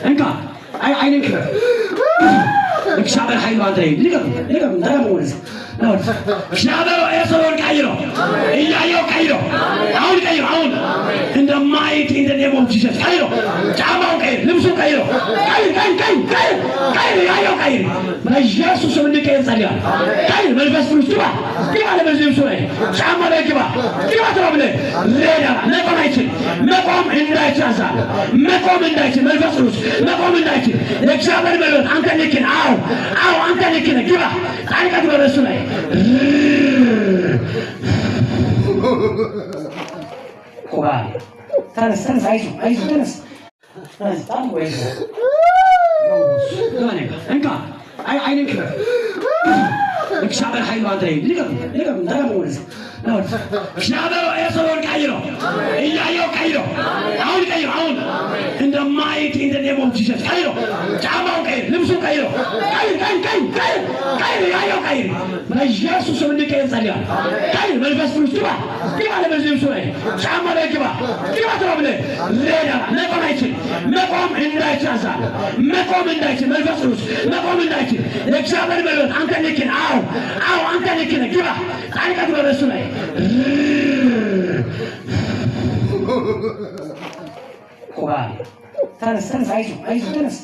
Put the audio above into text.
እንካ አይንን ክፈት። እግዚአብሔር ኃይሉ አንተ ላይ ልቀቅ፣ ልቀቅ። ተቀመጥ ወደዚህ እግዚአብሔር የሰውን ቀይሮ እያየው ቀይሮ፣ አሁን ቀይሮ፣ አሁን in the mighty in the name of Jesus ቀይሮ፣ ጫማውን ቀይር፣ ልብሱን ቀይሮ፣ ቀይር፣ ቀይር፣ ቀይር፣ ቀይር፣ ቀይር፣ ያየው ቀይር። በኢየሱስ ስም እንዲቀይር ጸልያለሁ። ቀይር፣ መንፈስ ቅዱስ ግባ፣ ግባ፣ ለበዚህ ልብሱ ላይ ጫማ ላይ ግባ፣ ግባ ተባብለህ ሌላ መቆም አይችል፣ መቆም እንዳይችል አዛለሁ። መቆም እንዳይችል መንፈስ ቅዱስ መቆም እንዳይችል የእግዚአብሔር መንፈስ አንተ ልክ ነህ። አዎ፣ አዎ፣ አንተ ልክ ነህ። ግባ፣ ጣልቃ ግባ በእሱ ላይ። ተነስ፣ ተነስ፣ አይዞህ፣ አይዞህ፣ ተነስ። እንካ አይንን ክፈት። እግዚአብሔር ኃይሉ አንተ ላይ ልቀቅ፣ ልቀቅ። ተቀመጥ ወደዚህ እግዚአብሔር የሰውን ቀይሮ እያየው ቀይሮ፣ አሁን ቀይሮ፣ አሁን in the mighty in the name of Jesus ቀይሮ፣ ጫማውን ቀይር፣ ልብሱን ቀይሮ፣ ቀይር፣ ቀይር፣ ቀይር፣ ቀይር፣ ቀይር፣ ያየው ቀይር። በኢየሱስ ስም እንዲቀይር ጸልያለሁ። ቀይር፣ መንፈስ ቅዱስ ግባ፣ ግባ፣ ለበዚህ ልብሱ ላይ ጫማ ላይ ግባ፣ ግባ ተባብለህ ሌላ መቆም አይችል፣ መቆም እንዳይችል አዛለሁ። መቆም እንዳይችል መንፈስ ቅዱስ መቆም እንዳይችል የእግዚአብሔር መንፈስ አንተ ልክ ነህ። አዎ፣ አዎ፣ አንተ ልክ ነህ። ግባ፣ ጣልቃ ግባ በእሱ ላይ። ተነስ፣ ተነስ፣ አይዞህ፣ አይዞህ፣ ተነስ።